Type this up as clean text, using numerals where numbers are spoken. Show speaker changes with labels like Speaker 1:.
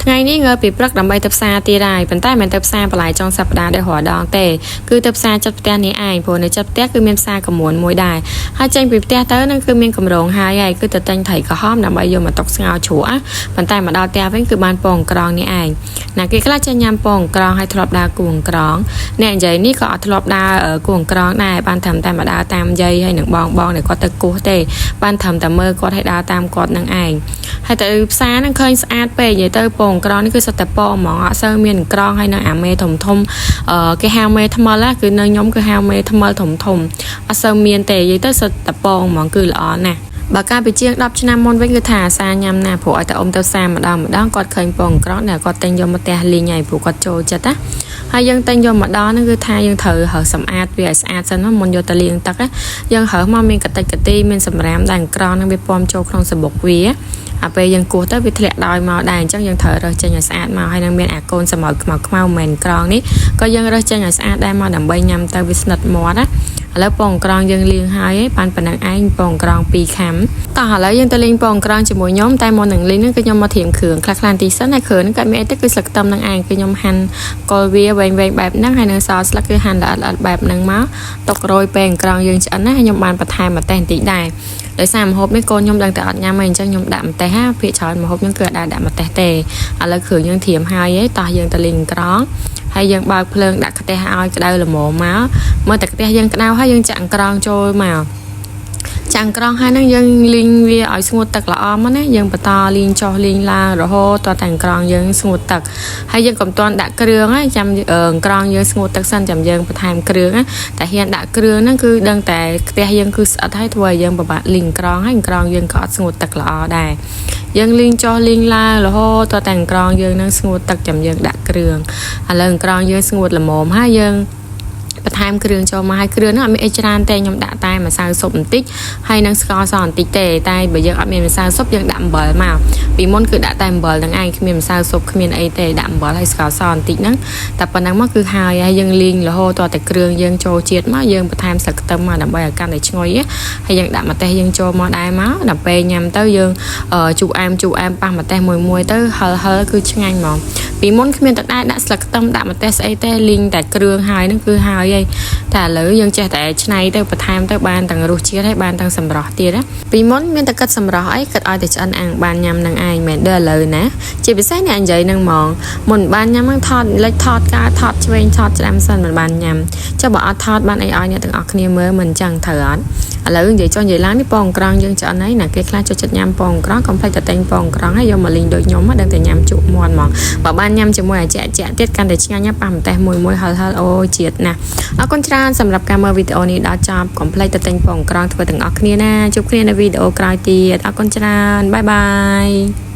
Speaker 1: ថ្ងៃនេះងើបពីព្រឹកដើម្បីទៅផ្សារទៀតហើយប៉ុន្តែមិនមែនទៅផ្សារបន្លែចុងសប្តាហ៍ដែលរាល់ដងទេគឺទៅផ្សារចិត្តផ្ទះនេះឯងព្រោះនៅចិត្តផ្ទះគឺមានផ្សារកមួនមួយដែរហើយចេញពីផ្ទះទៅនឹងគឺមានកម្រងហើយហើយគឺទៅទិញត្រីក្រហមដើម្បីយកមកតុកស្ងោរជ្រក់ណាប៉ុន្តែមកដល់ផ្ទះវិញគឺបានពងក្រងនេះឯងណាគេខ្លះចេះញ៉ាំពងក្រងហើយធ្លាប់ដើរគួងក្រងអ្នកនិយាយនេះក៏អត់ធ្លាប់ដើរគួងក្រងដែរបានត្រឹមតែមកដើរតាមយាយហើយនឹងបងបងដែលគាត់ទៅគោះទេបានត្រឹមតែមើលគាត់ឲ្យដើរតាមគាត់នឹងឯងហើយទៅផ្សារហ្នឹងឃើញស្អាតពេកនិយាយទៅពងក្រងនេះគឺសុទ្ធតែពងហ្មងអត់សូវមានក្រងហើយនឹងអាមេធំធំអឺគេហៅមេថ្មិលណាគឺនៅខ្ញុំគឺហៅមេថ្មិលធំធំអត់សូវមានទេនិយាយទៅសុទ្ធតែពងហ្មងគឺល្អណាស់បើកាលពីជាង10ឆ្នាំមុនវិញគឺថាអាសាញ៉ាំណាស់ព្រោះឲ្យតែអ៊ំទៅផ្សារម្ដងម្ដងគាត់ឃើញពងក្រងដែលគាត់ទិញយកមកផ្ទះលីងហើយព្រោះគាត់ចូលចិត្តណាហើយយើងទិញយកមកដល់ហ្នឹងគឺថាយើងត្រូវរើសសម្អាតវាឲ្យស្អាតសិនមុនយកទៅលាងទឹកណាយើងរើសមកមានកតិចកទីមានសម្រាមដែលក្រងហ្នឹងវាពំចូលក្នុងសំបុកវាអាពេលយើងគោះទៅវាធ្លាក់ដោយមកដែរអញ្ចឹងយើងត្រូវរើសចេញឲ្យស្អាតមកហើយនឹងមានអាកូនសម្ោចខ្មៅខ្មៅមិនក្រងនេះក៏យើងរើសចេញឲ្យស្អាតដែរមកដើម្បីញ៉ាំទៅវាស្និទ្ធមាត់ណាឥឡូវពងក្រងយើងលាងហើយបានប៉ុណ្ណឹងឯងពងក្រង2ខាំតោះឥឡូវយើងទៅលេងពងក្រងជាមួយខ្ញុំតែមុននឹងលេងហ្នឹងគឺខ្ញុំមកត្រៀមគ្រឿងខ្លះៗបន្តិចសិនហើយគ្រឿងហ្នឹងក៏មានអីទេគឺស្លឹកខ្ទឹមនឹងឯងគឺខ្ញុំហាន់កុលវាវែងៗបែបហ្នឹងហើយនឹងសល់ស្លឹកគឺហាន់ល្អិតៗបែបហ្នឹងមកទុករយពេលក្រងយើងឆ្អិនណាខ្ញុំបានបន្ថែមម្ទេសបន្តិចដែរដោយសារម្ហូបនេះកូនខ្ញុំដឹងតែអត់ញ៉ាំអីអញ្ចឹងខ្ញុំដាក់ម្ទេសហាភាគច្រើនម្ហូបខ្ញុំគឺអត់ដាក់ម្ទេសទេឥឡូវគ្រឿងយើងត្រៀមហើយឯងតោះយើងទៅលេងក្រងហើយយើងបើកភ្លើងដាក់ខ្ទះឲ្យក្តៅល្មមមកមើលតែខ្ទះយើងក្តៅហើយយើងចាក់ក្រងចូលមកចាំងក្រងហើយនឹងយើងលីងវាឲ្យស្ងួតទឹកល្អមកណាយើងបន្តលីងចុះលីងឡើងរហូតតតែក្រងយើងស្ងួតទឹកហើយយើងកុំទាន់ដាក់គ្រឿងណាចាំក្រងយើងស្ងួតទឹកសិនចាំយើងបន្ថែមគ្រឿងណាតែហ៊ានដាក់គ្រឿងហ្នឹងគឺដឹងតែខ្ទះយើងគឺស្អិតហើយធ្វើឲ្យយើងពិបាកលីងក្រងហើយក្រងយើងក៏អត់ស្ងួតទឹកល្អដែរយើងលីងចុះលីងឡើងរហូតតតែក្រងយើងនឹងស្ងួតទឹកចាំយើងដាក់គ្រឿងឥឡូវក្រងយើងស្ងួតល្មមហើយយើងបន្ថែមគ្រឿងចូលមកហើយគ្រឿងហ្នឹងអត់មានអីច្រើនទេខ្ញុំដាក់តែម្សៅស៊ុបបន្តិចហើយនឹងស្ករសបន្តិចទេតែបើយើងអត់មានម្សៅស៊ុបយើងដាក់អំបិលមកពីមុនគឺដាក់តែអំបិលហ្នឹងឯងគ្មានម្សៅស៊ុបគ្មានអីទេដាក់អំបិលហើយស្ករសបន្តិចហ្នឹងតែប៉ុណ្ណឹងមកគឺហើយហើយយើងលីងរហូតតតែគ្រឿងយើងចូលជាតិមកយើងបន្ថែមស្លឹកខ្ទឹមមកដើម្បីឲ្យកាន់តែឈ្ងុយហើយយើងដាក់ម្ទេសយើងចូលមកដែរមកដល់ពេលញ៉ាំទៅយើងជូរអែមជូរអែមប៉ះម្ទេសមួយមួយទៅហឹលហឹលគឺឆ្ងាញ់ហ្មងពីមុនគ្មានតដែរដាក់ស្លឹកខ្ទឹមដាក់ម្ទេសស្អីទេលីងតែគ្រឿងហើយហ្នឹងគឺហើយហើយតែឥឡូវយើងចេះតែឆ្នៃទៅបន្ថែមទៅបានទាំងរសជាតិហើយបានទាំងសម្រស់ទៀតណាពីមុនមានតែគិតសម្រស់អីគិតឲ្យតែឆ្អិនអាំងបានញ៉ាំនឹងឯងមិនដូចឥឡូវណាជាពិសេសអ្នកនិយាយនឹងហ្មងមុនបានញ៉ាំហ្នឹងថតលិចថតការថតឆ្វេងថតស្ដាំសិនមិនបានញ៉ាំចុះបើអត់ថតបានអីឲ្យអ្នកទាំងអស់គ្នាមើលមិនចឹងត្រូវអត់ឥឡូវនិយាយចុះនិយាយឡើងនេះពងក្រងយើងឆ្អិនហើយណាគេខ្លះចូលចិត្តញ៉ាំពងក្រងកុំភ្លេចតែទិញពងក្រងហើយយកមកលីងដូចខ្ញុំដឹងតែញ៉ាំជក់មាន់ហ្មងបើបានញ៉ាំជាមួយអាចាក់ចាក់ទៀតកាន់តែឆ្ងាញ់ប៉ះម្ទេសមួយមួយហឹលហឹលអូជាតិណាស់អរគុណច្រើនសម្រាប់ការមើលវីដេអូនេះដល់ចប់កុំភ្លេចទៅទិញពងក្រងធ្វើទាំងអស់គ្នាណាជួបគ្នានៅវីដេអូក្រោយទៀតអរគុណច្រើន bye bye.